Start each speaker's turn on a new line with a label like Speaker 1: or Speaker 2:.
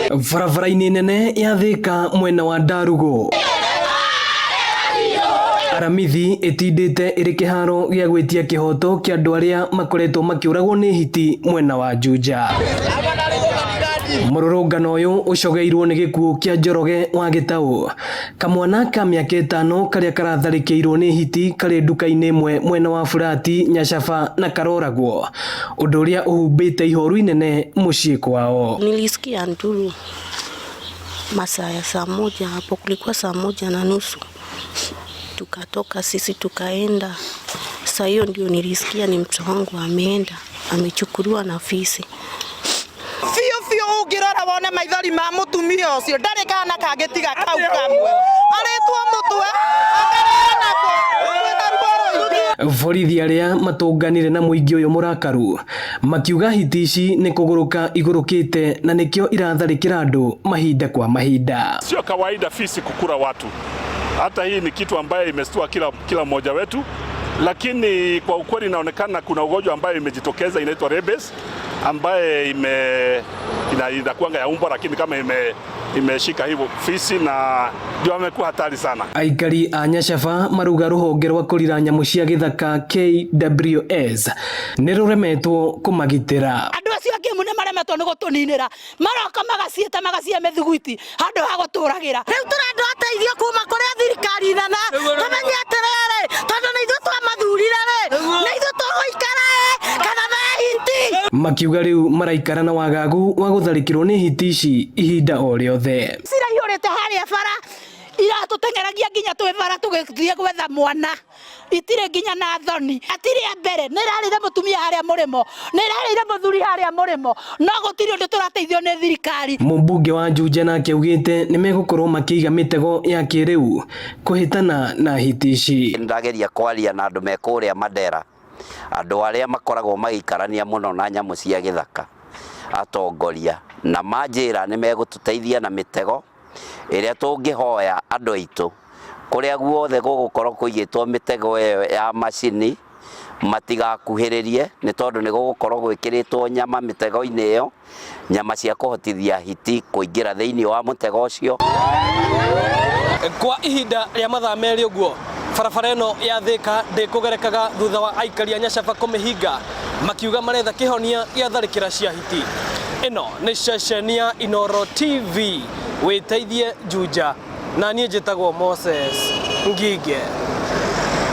Speaker 1: Barabara-inĩ nene ya Thika mwena wa Ndarugo, Aramithi ĩtindĩte ĩrĩ kĩharo gĩa gwĩtia kĩhoto kĩa andũ arĩa makoretwo makĩũragwo nĩ hiti mwena wa Juja. Mũrũrũngano ũyũ ũcogeirwo nĩ gĩkuũ kĩa Njoroge wa Gĩtaũ, kamwana ka mĩaka 5 karĩa karatharĩkĩirwo nĩ hiti karĩ nduka-inĩ ĩmwe mwena wa Burati, Nyacaba na karoragwo, ũndũ ũrĩa ũhumbĩte ihoru inene mũciĩ kwao.
Speaker 2: Nilisikia nduru masaa ya saa 1 hapo, kulikuwa saa 1:30, tukatoka sisi tukaenda. Saa hiyo ndio nilisikia ni mtoto wangu ameenda, amechukuliwa na fisi.
Speaker 3: Biũ biũ ũngĩrora wone maithori ma mũtumia ũcio, ndarĩ kana kangĩtiga kau kamwe, arĩtwo mũtwe akarĩo nako, kwĩna ruo rũingĩ.
Speaker 1: Borithi arĩa matũnganire na mũingĩ ũyũ mũrakaru makiuga hiti ici nĩ kũgũrũka igũrũkĩte na nĩkĩo iratharĩkĩra andũ mahinda kwa mahinda.
Speaker 4: Sio kawaida fisi kukula watu, hata hii ni kitu ambaye imestua kila mmoja wetu, lakini kwa ukweli inaonekana kuna ugonjwa ambayo imejitokeza inaitwa rabies ambaye inakuanga ya umbwa, lakini kama imeshika hivyo fisi na ndio amekuwa hatari sana.
Speaker 1: Aikari a Nyacaba maruga rũhonge rwa kũrira nyamũ cia gĩthaka KWS nĩ rũremetwo kũmagitĩra.
Speaker 5: Andũ acio angĩ nĩ maremetwo nĩ gũtũninĩra, maroka magaciĩta magacihe mĩthiguiti handũ ha gũtũragĩra.
Speaker 3: Rĩu tũrenda ũteithio kuma kũrĩ thirikari nene, tũmenye atĩrĩrĩ, tondũ nĩ ithuĩ twamathurire rĩ, nĩ ithuĩ tũgũikara ĩ kana me hiti.
Speaker 1: Makiuga rĩu maraikara na wagagu wa gũtharĩkĩrwo nĩ hiti ici ihinda o rĩothe.
Speaker 5: Ciraihũrĩte harĩa bara, iratũteng'eragia nginya twĩ bara tũgĩthiĩ gwetha mwana, itirĩ nginya na thoni. Atirĩ a mbere, nĩ ĩrarĩire mũtumia harĩa mũrĩmo, nĩ ĩrarĩire mũthuri harĩa mũrĩmo, no gũtirĩ ũndũ tũrateithio nĩ thirikari.
Speaker 1: Mũmbunge wa Juja nake augĩte nĩ megũkorwo makĩiga mĩtego ya kĩrĩu kũhĩtana na hiti ici.
Speaker 6: Ndageria kwaria na andũ me kũrĩa Mandera, andũ arĩa makoragwo magĩikarania mũno na nyamũ cia gĩthaka, atongoria, na manjĩra nĩ megũtũteithia na mĩtego ĩrĩa tũngĩhoya andũ aitũ kũrĩa guothe gũgũkorwo kũigĩtwo mĩtego ĩyo ya macini matigakuhĩrĩrie, nĩ tondũ nĩ gũgũkorwo gwĩkĩrĩtwo nyama mĩtego-inĩ ĩyo, nyama cia kũhotithia hiti kũingĩra thĩinĩ wa mũtego ũcio.
Speaker 1: Kwa ihinda rĩa mathaa 2 ũguo barabara ĩno ya Thika ndĩkũgerekaga thutha wa aikari a Nyacaba kũmĩhinga makiuga maretha kĩhonia gĩa tharĩkĩra cia hiti. Ĩno nĩ ceceni ya Inooro TV, wĩteithie Juja, na niĩ njĩtagwo Moses Ngige.